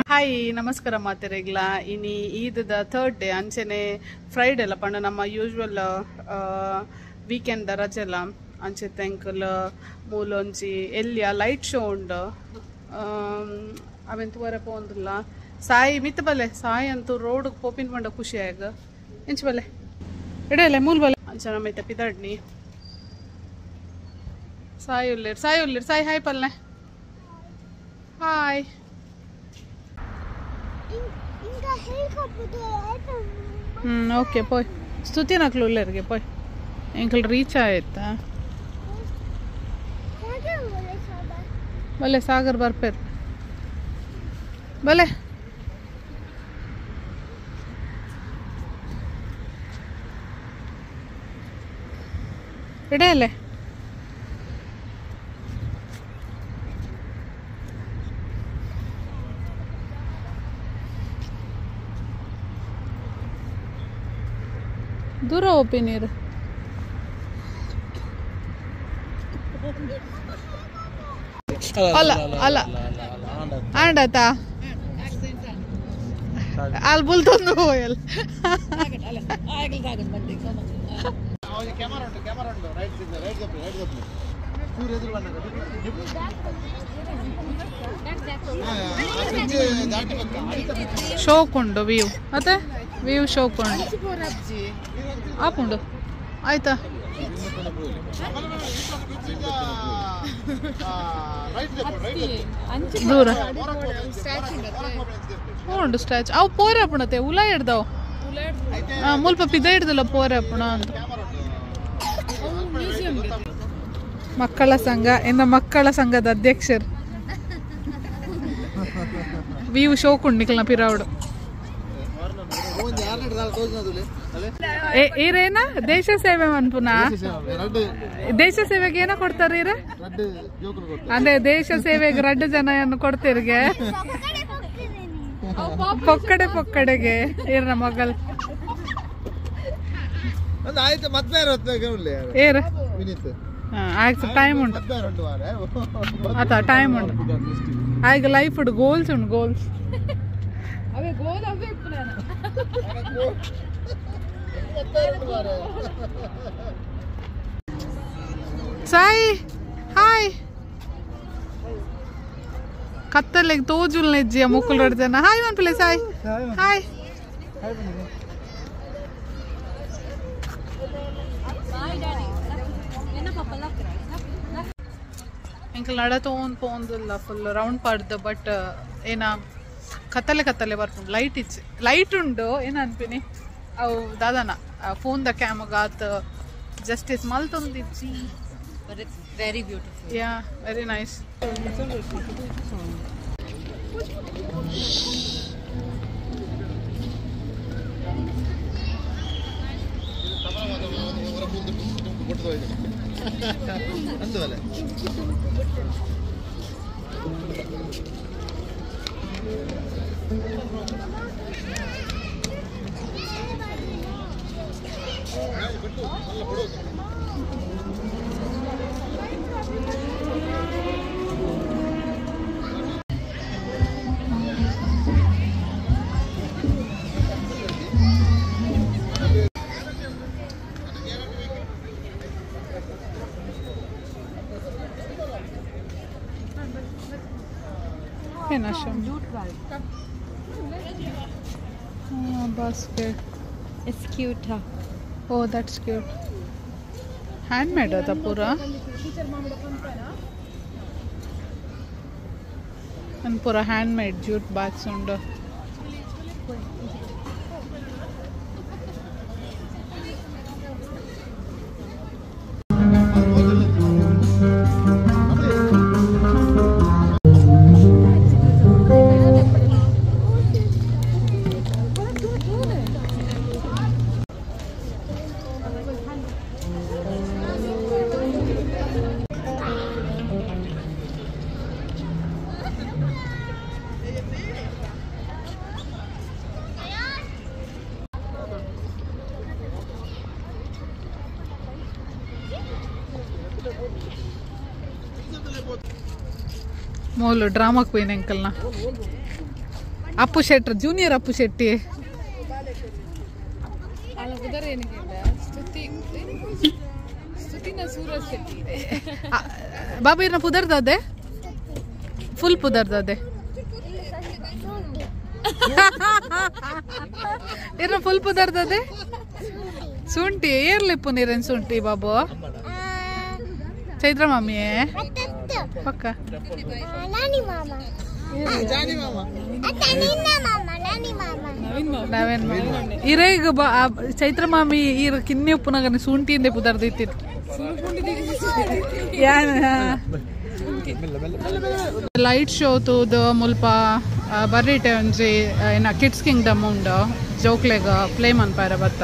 Hi ನಮಸ್ಕಾರ ಮಾತೆರೆಗ್ಲ ಇನಿ Eid the third day ಅಂಚೆನೆ ಫ್ರೈಡೆ ಅಲ್ಲ ಪಂಡ ನಮ್ಮ ಯೂಶುವಲ್ ವೀಕೆಂಡ್ the ರಜೆಲ ಅಂಚೆ ತೆಂಕಲ್ ಮೂಲೊಂಜಿ ಎಲ್ಲಿಯ ಲೈಟ್ ಶೋ ಉಂಡು ಅವೆನ್ ತೂವರೆ ಪೋಂದುಲ್ಲ ಸಾಯಿ ಮಿತ್ತ ಬಲೆ ಸಾಯಿ ಅಂತೂ ರೋಡ್ ಪೋಪಿನ ಪಂಡ ಖುಷಿ ಆಗ ಎಂಚ ಬಲೆ ಇಡಲೆ ಮೂಲ ಬಲೆ ಅಂಚ ನಮ್ಮ ಇತ್ತ ಪಿದಡ್ನಿ ಸಾಯಿ ಉಲ್ಲೇರ್ ಸಾಯಿ ಉಲ್ಲೇರ್ ಸಾಯಿ ಹಾಯ್ ಪಲ್ನೆ ಹಾಯ್. ಓಕೆ ಪೋಯ್ ಸ್ತುತಿ ನಕ್ಲು ಉಲ್ಲೇರ್ಗೆ ಪೋಯ್ ಎಂಕಲ್ ರೀಚ್ ಆಯ್ತಾ ಬಲೆ ಸಾಗರ್ ಬರ್ಪೇರ್ ಬಲೆ ಇಡಲೆ ದೂರ ಓಪಿ ನೀರು ಅಲ್ಲ ಅಲ್ಲ ಆಂಡತಾ ಅಲ್ಲಿ ಬುಲ್ತೊಂದು ಹೋಯಲ್ ಶೋಕುಂಡು ವ್ಯೂ ಮತ್ತೆ ವ್ಯೂ ಶೋಕುಂಡು ಆಪುಂಡು ಆಯ್ತಾ ದೂರ ಉಂಡು ಸ್ಟ್ಯಾಚು ಅವು ಪೋರೆ ಅಪ್ಪಣತೆ ಉಲ ಹಿಡ್ದವು ಮುಲ್ಪ ಪಿದ ಹಿಡ್ದಲ್ಲ ಪೋರೆ ಅಪ್ಪಣ ಅಂತ. ಮಕ್ಕಳ ಸಂಘ ಎನ್ನ ಮಕ್ಕಳ ಸಂಘದ ಅಧ್ಯಕ್ಷರು ವ್ಯೂ ಶೋಕುಂಡು ನಿಕಲ್ನ ಪಿರಾವುಡು ಈರೇನ ದೇಶ ಸೇವೆ ಮನ್ಪುನ ದೇಶ ಸೇವೆಗೆ ಏನ ಕೊಡ್ತಾರ ಈರ ಅಂದ್ರೆ ದೇಶ ಸೇವೆಗೆ ರಡ್ಡು ಜನ ಕೊಡ್ತೀರ್ಗೆ ಪೊಕ್ಕಡೆ ಪೊಕ್ಕಡೆಗೆ ಈರ್ನ ಮಗಲ್ ಏರ ಆಯ್ತು ಟೈಮ್ ಉಂಟು ಆತ ಟೈಮ್ ಉಂಟು ಆಗ ಲೈಫ್ ಉಂಟು ಗೋಲ್ಸ್ ಉಂಟು ಗೋಲ್ಸ್. ಸಾಯಿ ಹಾಯ್ ಕತ್ತಲೆಗ್ ತೋಜುಲ್ ನೆಜ್ಜಿಯ ಮುಕ್ಕುಲ್ ರಡ್ಡು ಜನ hi ಮನ್ಪುಲೆ Sai hi. ಎಂಕಲ್ Nada ತೋನ್ ಪೋಂದುಲ್ಲ full round ಪಾಡ್ದು but ಏನ ಕತ್ತಲೆ ಕತ್ತಲೆ ಬರ್ಪುಂಡು ಲೈಟ್ ಇಚ್ಚಿ ಲೈಟ್ ಉಂಡು ಏನ ಅನ್ಪಿನಿ ಅವು ದಾದಾನ ಫೋನ್ the ಕ್ಯಾಮಗಾತ್ ಜಸ್ಟಿಸ್ ಮಲ್ತೊಂದಿಜ್ಜಿ. But it's very beautiful. Yeah, very nice. Oh, basket. It's cute, huh? Oh, that's cute. Handmade ada pura. And pura handmade jute bags undu. ಮೂಲು ಡ್ರಾಮಾ ಕ್ವೀನ್ ಅಂಕಲ್ನ ಅಪ್ಪು ಶೆಟ್ರ್ junior ಅಪ್ಪು ಶೆಟ್ಟಿ ಬಾಬು ಇರ್ನ ಪುದರ್ದಾದೆ full ಪುದರ್ದಾದೆ ಇರ್ನ full ಪುದರ್ದಾದೆ ಶುಂಠಿ ಏರ್ಲಿಪ್ಪು ನೀರೇನು ಶುಂಠಿ ಬಾಬು ಚೈತ್ರ ಮಾಮಿಯೇ ಪಕ್ಕ ನವೇನ್ ಇರೇಗ ಚೈತ್ರ ಮಾಮಿ ಈರ ಕಿನ್ನಿ ಉಪ್ಪುನಗನೆ ಶುಂಠಿಯಿಂದ ಪುದರ್ದಿತ್ತಿತ್ತು light show ತೂದು ಮುಲ್ಪ ಬರ್ರಿಟೆ ಒಂಜಿ ಏನ ಕಿಡ್ಸ್ ಕಿಂಗ್ಡಮ್ ಉಂಡು ಜೋಕ್ಲೆಗ ಪ್ಲೇ ಮನ್ಪಾರ ಬತ್ತ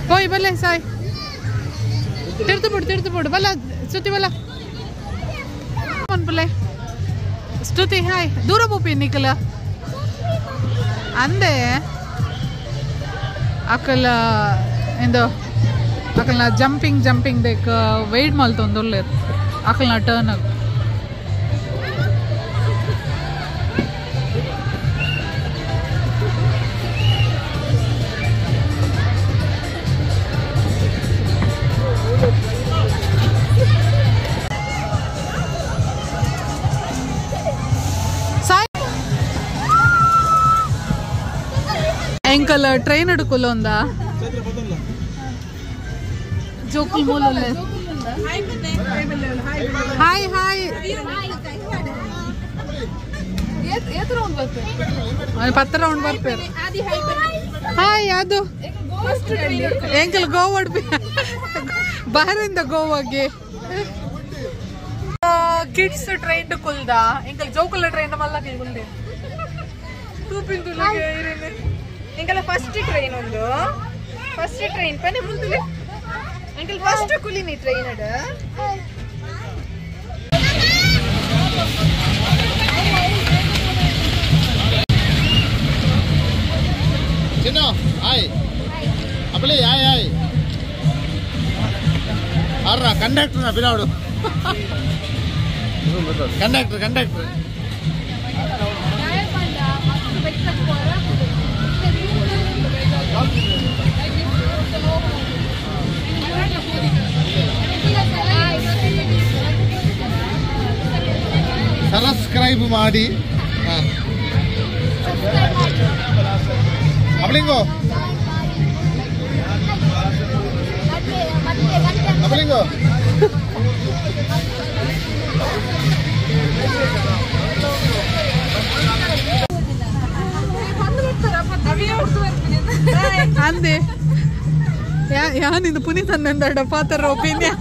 ಪೋಯ್ ಬಲ್ಲೆ ಸಾಯ್ ತಿರ್ತು ಬಿಡು ತಿರ್ತು ಬಿಡು ಬಲ್ಲ ಸ್ತುತಿ ಬಲ್ಲ ಮನ್ಪುಲೆ ಸ್ತುತಿ ಹಾಯ್ ದೂರ ಪೋಪಿ ನಿಕಲ ಅಂದೆ ಅಕಲ ಎಂದೋ ಅಕಲ್ನ ಜಂಪಿಂಗ್ ಜಂಪಿಂಗ್ ದೇಕ್ ವೆಯ್ಟ್ ಮಲ್ತೊಂದುಲ್ಲೆರ್ ಅಕಲ್ನ ಟರ್ನ್ ಎಂಕಲ್ ಟ್ರೈನ್ ಹಿಡ್ಕೊಲ್ಲೊಂದ ಜೋಕುಲ್ ಮೂಲಲ್ಲೇ ಹಾಯ್ ಹಾಯ್ ಪತ್ತ ರೌಂಡ್ ಬರ್ಪೇರು ಹಾಯ್ ಅದು ಎಂಕಲ್ ಗೋವಾ ಬಾರಿಂದ ಗೋವಾಗೆ ಕಿಡ್ಸ್ ಟ್ರೈನ್ ಕುಲ್ದ ಎಂಕಲ್ ಜೋಕುಲ ಟ್ರೈನ್ ಮಲ್ಲ ಕುಲ್ದೆ ಎಂಕಲ ಫಸ್ಟ್ ಟ್ರೈನ್ ಒಂದು ಫಸ್ಟ್ ಟ್ರೈನ್ ಪನೆ ಮುಂದುಲೆ ಎಂಕಲ್ ಫಸ್ಟ್ ಕುಲಿನಿ ಟ್ರೈನ್ ಅಡ ಚಿನ್ನು ಹಾಯ್ ಅಪ್ಪಲಿ ಹಾಯ್ ಹಾಯ್ ಅರ್ರ ಕಂಡಕ್ಟರ್ನ ಬಿರಾಡು ಕಂಡಕ್ಟರ್ ಕಂಡಕ್ಟರ್ ಸಬ್ಸ್ಕ್ರೈಬ್ ಮಾಡಿ ಅಬ್ಲಿಂಗೋ ಅಬ್ಲಿಂಗೋ ಅಂದೆ ಯಾನಿಂದು ಪುನೀತ್ ಅನ್ನಂದಾಡ ಪಾತ್ರ opinion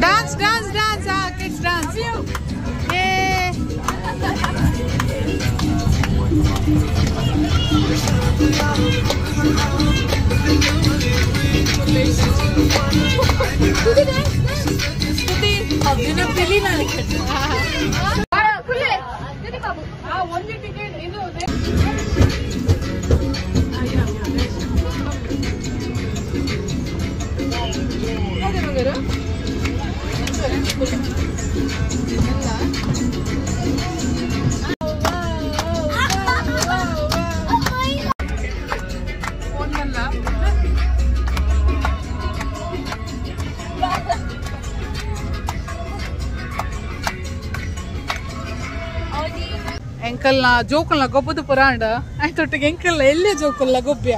dance dance dance kids dance ಏ ಎಂಕಲ್ನ ಜೋಕಲ್ನ ಗೊಬ್ಬದ ಪುರಾಂಡ ಆಯ್ತೊಟ್ಟಿಗೆ ಎಂಕಲ್ನ ಎಲ್ಲೇ ಜೋಕಲ್ನ ಗೊಬ್ಬ್ಯ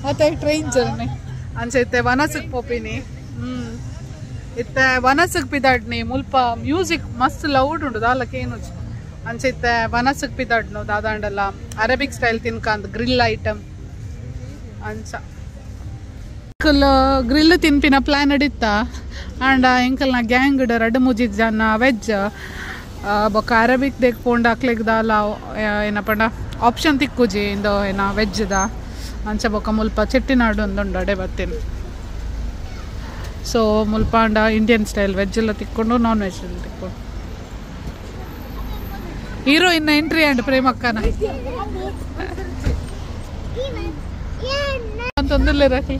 ಮತ್ತೆ ಟ್ರೈನ್ ಜರ್ನಿ ಅಂಚೈತೆ ವನಸಕ್ ಪೋಪಿನಿ ಇತ್ತೆ ವನಸಕ್ ಪಿದಾಡ್ನಿ ಮುಲ್ಪ ಮ್ಯೂಸಿಕ್ ಮಸ್ತ್ ಲೌಡ್ ಉಂಡು ದಾಲಕ್ಕೆ ಏನು ಅಂಚೈತೆ ವನಸಕ್ ಪಿದಾಡ್ನು ದಾದಾಂಡಲ್ಲ ಅರೇಬಿಕ್ ಸ್ಟೈಲ್ ತಿನ್ಕಂದ್ ಗ್ರಿಲ್ ಐಟಮ್ ಅಂಚ ಎಂಕಲ್ ಗ್ರಿಲ್ ತಿನ್ಪಿನ ಪ್ಲಾನ್ ನಡೀತ ಆಂಡ ಎಂಕಲ್ನ ಗ್ಯಾಂಗ್ ರಡ್ಡು ಮುಜಿ ಜನ ವೆಜ್ ಬೊಕ್ಕ ಅರೇಬಿಕ್ ದೇಕ್ ಪೋಂಡ ಅಕ್ಲೆಗ್ ದಾಲ ಏನಪ್ಪಂಡ ಆಪ್ಷನ್ ತಿಕ್ಕುಜಿ ಇಂದು ಏನ ವೆಜ್ದ ಅಂಚ ಬೊಕ್ಕ ಮುಲ್ಪ ಚೆಟ್ಟಿನಾಡು ಒಂದುಂಡು ಅಡೆ ಬರ್ತೀನಿ. ಸೊ ಮುಲ್ಪ ಅಂಡ ಇಂಡಿಯನ್ ಸ್ಟೈಲ್ ವೆಜ್ ಎಲ್ಲ ತಿಕ್ಕೊಂಡು ನಾನ್ ವೆಜ್ ಎಲ್ಲ ತಿಕ್ಕೊಂಡು ಹೀರೋಯಿನ್ ಎಂಟ್ರಿ ಅಂಡ್ ಪ್ರೇಮಕ್ಕನ ಅಂತಂದಿಲ್ಲ ರಾಕಿ.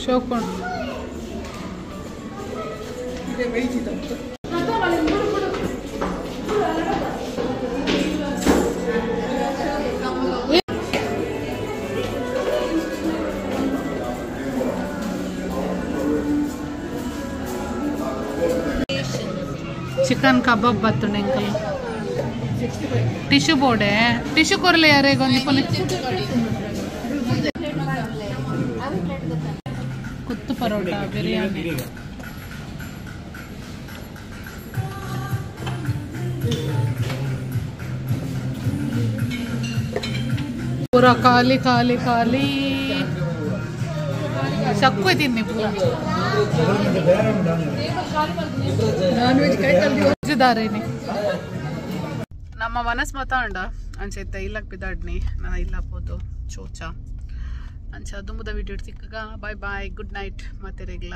ಶೋಕೊಂಡು ಚಿಕನ್ ಕಬಾಬ್ ಬತ್ತುಂಡು ಎಂಕಲ್ ಟಿಶ್ಯೂ ಬೋಡೆ ಟಿಶ್ಯೂ ಕೊರ್ಲೆ ಯಾರೇ ಒಂಜಿ ಪೊಲಿ ಕುತ್ತು ಪರೋಟ ಬಿರಿಯಾನಿ ಪೂರ ಖಾಲಿ ಖಾಲಿ ಖಾಲಿ ಸಕ್ಕು ತಿನ್ನಿ ಪೂರ ದಾರೇನೆ ನಮ್ಮ ಮನಸ್ ಮತ ಅಂಡ ಅಂಚೈತೆ ಇಲ್ಲಕ್ ಬಿದಾಡ್ನಿ ನಾನು ಇಲ್ಲ ಪೋದು ಚೋಚ ಅಂಚ ದುಂಬುದ ವಿಡಿಯೋ ಸಿಕ್ಕಗ. ಬಾಯ್ ಬಾಯ್, ಗುಡ್ ನೈಟ್ ಮತ್ತೆ ರೆಗ್ಲ.